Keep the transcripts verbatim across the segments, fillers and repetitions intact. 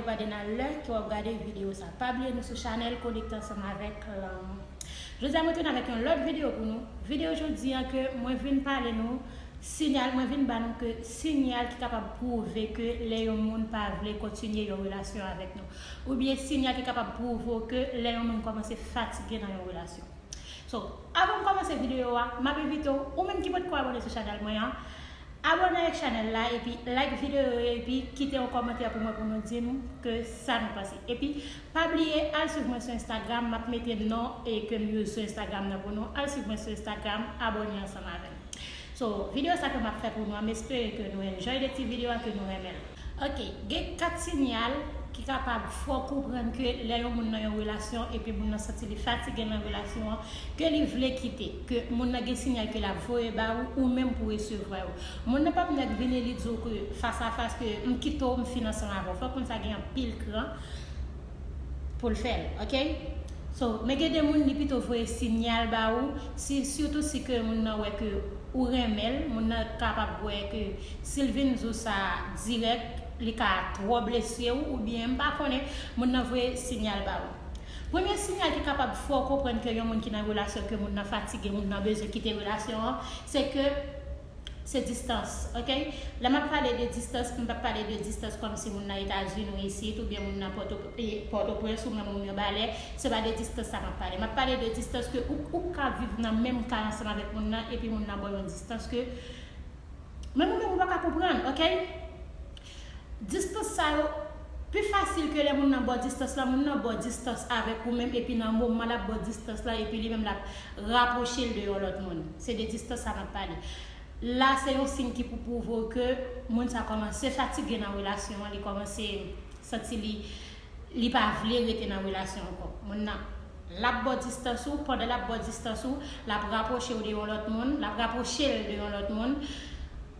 Gade nan lè ke w ap gade videyo sa. Pa bliye nou sou chanèl Konekte Ansanm Avèk Lanmou. Jodi a mwen tounen avèk yon lòt videyo pou nou. Videyo jodi a ke mwen vin pale nou sinyal, mwen vin ba nou ke sinyal ki kapab pwouve ke lè yon moun pa vle kontinye yon relasyon avèk nou. Oubyen sinyal ki kapab pwouve w ke lè yon moun kòmanse fatige nan yon relasyon. So, avan m kòmanse videyo a, m ap envite w, ou menm ki potko abòne sou chanèl mwen an, abòne avèk chanèl la, epi like videyo yo, epi kite yon kòmantè pou mwen pou nou di m ke sa nou panse. Epi, pa bliye al swiv mwen sou Instagram, m ap mete non e ke m use sou Instagram nan pou nou. Al swiv mwen sou Instagram, abòne ansanm avè m. So, videyo sa ke m ap fè pou nou an, m espere ke nou enjoy de ti videyo a, ke nou renmen l. Ok, gen kat sinyal ki kapab fè w konprann ke lè yon moun nan yon relasyon epi moun nan santi li fatige nan relasyon an, ke li vle kite, ke moun nan gen sinyal ke l ap voye ba ou, ou menm pou resevwa yo. Moun nan p ap nèk vini li di w ke fas a fas ke m kite w, m fin ansanm avè w. Fòk moun sa gen anpil kran pou l fè l, ok? So, men gen de moun li pito voye sinyal ba ou, si, sitou si ke moun nan wè ke ou renmen l, moun nan kapab wè ke si l vin di w sa dirèk, li ka twò blese w, oubyen m pa konnen, moun nan voye sinyal ba ou. Premye sinyal ki kapab fè w konprann ke yon moun ki nan relasyon, ke moun nan fatige, moun nan bezwen kite relasyon an, se ke se distans, ok? Lè m ap pale de distans, m p ap pale de distans kòmsi moun nan Etazini ou isit, oubyen moun nan Pòto, e, Pòtoprens, ou menm ou Mibalè, se pa de distans sa m ap pale. M ap pale de distans ke ou, ou ka viv nan menm kay ansanm avèk moun nan, epi moun nan ba w yon distans ke menm ou menm ou pa ka konprann, ok? Distans sa yo pi fasil ke lè moun nan ba w distans la, moun nan ba w distans avèk ou menm, epi nan moman l ap ba w distans la, epi li menm l ap rapwoche l de yon lòt moun. Se de distans sa m ap pale. La, se yon siy ki pou pwouve w ke moun sa kòmanse fatige nan relasyon an, li kòmanse santi li, li pa vle rete nan relasyon ankò. Moun nan, l ap ba w distans ou, pandan l ap ba w distans ou, l ap rapwoche w de yon lòt moun, l ap rapwoche l de yon lòt moun.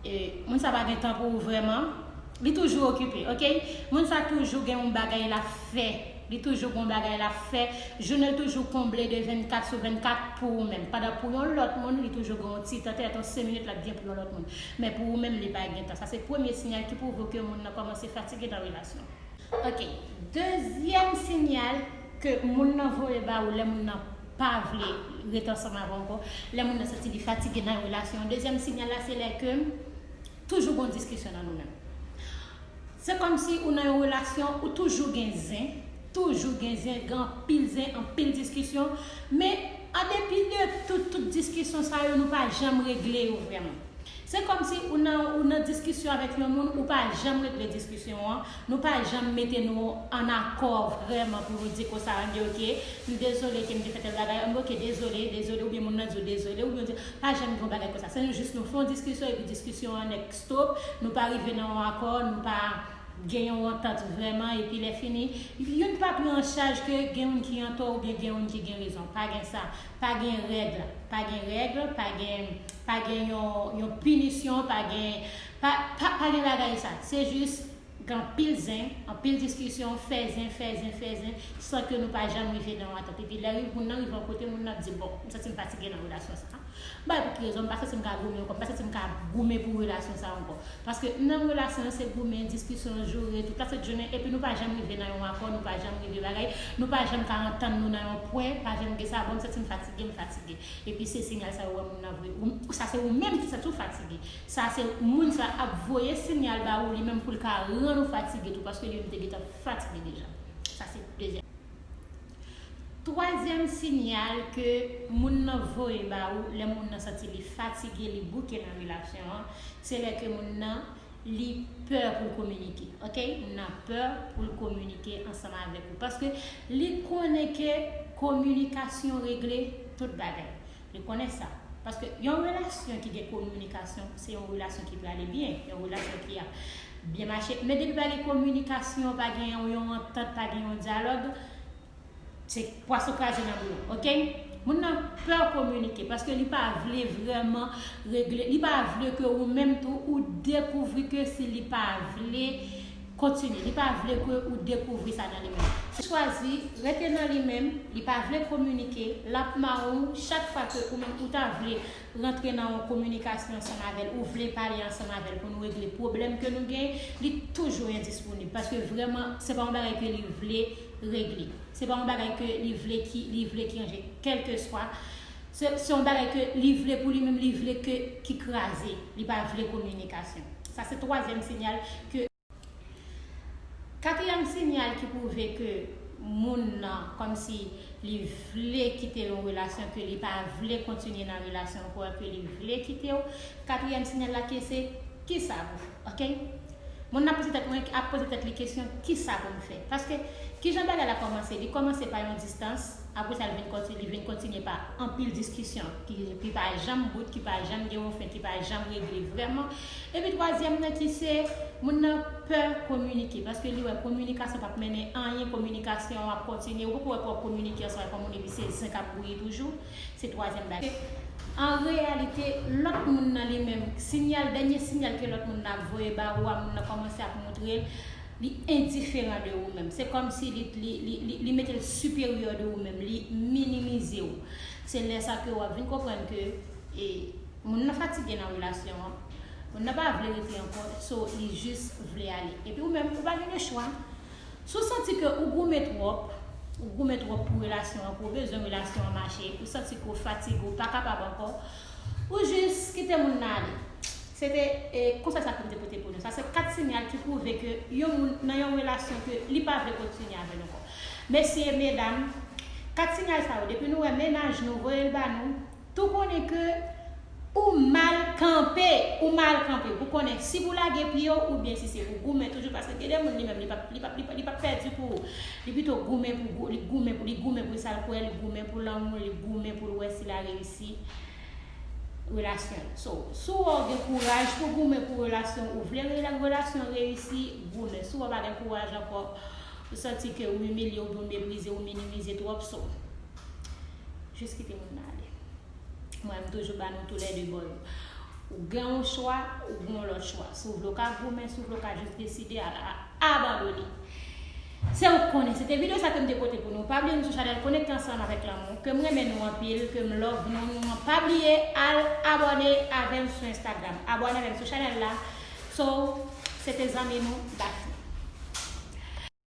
E, moun sa pa gen tan pou ou vrèman. Li toujou okipe, ok? Moun sa toujou gen yon bagay l ap fè. Li toujou gen yon bagay l ap fè. Jounen l toujou konble de vennkat sou vennkat pou ou menm. Pandan pou yon lòt moun, li toujou gen yon ti tan, tèt yon senk minit l ap gen pou yon lòt moun. Men pou ou menm, li pa gen tan. Sa se premye sinyal ki pwouve ke moun nan kòmanse fatige nan relasyon. Ok. Dezyèm sinyal ke moun nan voye ba ou lè moun nan pa vle ret ansanm avè w ankò, lè moun nan santi li fatige nan relasyon an. Dezyèm sinyal la, se lè ke toujou gon diskisyon nan nou menm. Se kòmsi ou nan yon relasyon, ou toujou gen zen, toujou gen zen, gen anpil zen, anpil diskisyon, men an depi de tout, tout diskisyon sa yo, nou pa janm regle yo vrèman. Se kòmsi ou nan, ou nan diskisyon avèk yon moun, ou pa janm regle diskisyon an, nou pa janm mete nou an akò vrèman pou nou di konsa, ann, ok, m dezole ke m te fè tèl bagay, ann, ok, dezole, dezole, oubyen moun nan di w dezole, oubyen w di, pa janm gen yon bagay konsa. Se nou jis nou fè yon diskisyon, epi diskisyon an nèk stop, nou pa rive nan yon akò, nou pa gen yon antant vrèman, epi lè fini, youn pa pran an chaj ke gen youn ki antò oubyen gen youn ki gen rezon. Pa gen sa. Pa gen règ, pa gen règ, pa gen, pa gen yon, yon pinisyon, pa gen, pa, pa, pa gen bagay sa. Se jis gen anpil zen, anpil diskisyon, fè zen, fè zen, fè zen, san ke nou pa janm rive nan yon antant. Epi lè rive, moun nan rive yon kote, moun nan ap di, bon, m santi m fatige nan relasyon sa. M pa wè pou ki rezon, m pa santi m ka goumen ankò, m pa santi m ka goumen pou relasyon sa ankò. Paske m nan relasyon an, se goumen, diskisyon, joure, tout la sent jounen, epi nou pa janm rive nan yon akò, nou pa janm rive bagay, nou pa janm ka antann nou nan yon pwen, pa janm gen sa, bon, m santi m fatige, m fatige. Epi se sinyal sa yo wè moun nan voye. Ou, sa se ou menm ki santi w fatige. Sa se moun sa ap voye sinyal ba ou, li menm pou l ka rann ou fatige tou, paske li menm te gentan fatige deja. Sa se dezyèm. Twazyèm sinyal ke moun nan voye ba ou, lè moun nan santi li fatige, li bouke nan relasyon an, se lè ke moun nan, li pè pou l kominike, ok? Moun nan pè pou l kominike ansanm avèk ou. Paske li konnen ke kominikasyon regle tout bagay. Li konnen sa. Paske yon relasyon ki gen kominikasyon, se yon relasyon ki prale byen, yon relasyon ki ap byen mache. Men depi pa gen kominikasyon, pa gen yon, yon antant, pa gen yon dyalòg, se pwason kraze nan bouyon, ok? Moun nan pè kominike, paske li pa vle vrèman regle, li pa vle ke ou menm tou, ou dekouvri ke si li pa vle kontinye. Li pa vle ke ou dekouvri sa nan li menm. Se chwazi rete nan li menm, li pa vle kominike, l ap mawon chak fwa ke ou menm ou ta vle rantre nan yon kominikasyon ansanm avè l, ou vle pale ansanm avè l pou nou regle pwoblèm ke nou gen, li toujou endisponib. Paske vrèman, se pa yon bagay ke li vle regle. Se pa yon bagay ke li vle ki, li vle ki ranje. Kèlkeswa, se, se yon bagay ke li vle pou li menm, li vle ke, ki kraze. Li pa vle kominikasyon. Sa se twazyèm sinyal ke Katriyèm sinyal ki pwouve ke moun nan, kòmsi li vle kite yon relasyon, ke li pa vle kontinye nan relasyon ankò, ke li vle kite w. Katriyèm sinyal la ke se, kisa pou fè, ok? Moun nan poze tèt mwen, ap poze tèt li kesyon, kisa pou m fè? Paske, kijan bagay la kòmanse? Li kòmanse pa yon distans, apre sa, li vin konti-, li vin kontinye pa anpil diskisyon ki, ki pa janm bout, ki pa janm gen yon fen, ki pa janm regle vrèman. Epi twazyèm nan ki se, moun nan pè kominike, paske li wè kominikasyon p ap mennen anyen, kominikasyon ap kontinye, ou poko wè pou w ap kominike ansanm avèk yon moun epi se zen k ap bouyi toujou, se twazyèm bagay. An reyalite, lòt moun nan li menm, sinyal, dènye sinyal ke lòt moun nan ap voye ba ou a, moun nan kòmanse ap montre l, li endiferan de ou menm. Se kòmsi li, li, li, li, li mete l siperyè de ou menm, li minimize w. Se lè sa ke w ap vin konprann ke, e, moun nan fatige nan relasyon an, moun nan pa vle rete ankò, so li jis vle ale. Epi ou menm, ou pa gen de chwa. Si w santi ke ou goumen twòp, ou goumen twòp pou relasyon an, ke w bezwen relasyon an mache, ou santi ke w fatige, ou pa kapab ankò, ou jis kite moun nan ale. Se te, e, konsèy sa ke m te pote pou nou. Sa se kat sinyal ki pwouve ke yon moun nan yon relasyon ke li pa vle kontinye avè l ankò. Mesye, medam, kat sinyal sa yo, depi nou wè mennaj nou voye l ba nou, tou konnen ke ou mal kanpe, ou mal kanpe. Pou konnen si pou lage pye w oubyen si se pou goumen toujou, paske gen de moun li menm, li p ap, li p ap, li p ap, li p ap pèdi pou ou. Li pito goumen pou gou-, li goumen pou, li goumen pou sa l kwè, li goumen pou lanmou, li goumen pou l wè si l a reyisi relasyon l. So, si w wè w gen kouraj pou goumen pou relasyon, ou vle rela-, relasyon reyisi, goumen. Si w wè w pa gen kouraj ankò, ou santi ke ou imilye, oubyen ou meprize, ou minimize twòp, so, jis kite moun nan ale. Mwen, m toujou ba nou toulède bò yo. Ou gen yon chwa, ou gen yon lòt chwa. Si w vle w ka goumen, si w vle w ka jis deside al a-, abandone. Se ou k konnen. Se te videyo sa ke m te pote pou nou. Pa bliye nou sou chanèl Konekte Ansanm avèk Lanmou. Ke m renmen nou anpil, ke m love nou, nou an. Pa bliye al abòne avè m sou Instagram. Abòne avè m sou chanèl la. So, se te zanmi nou, Daph.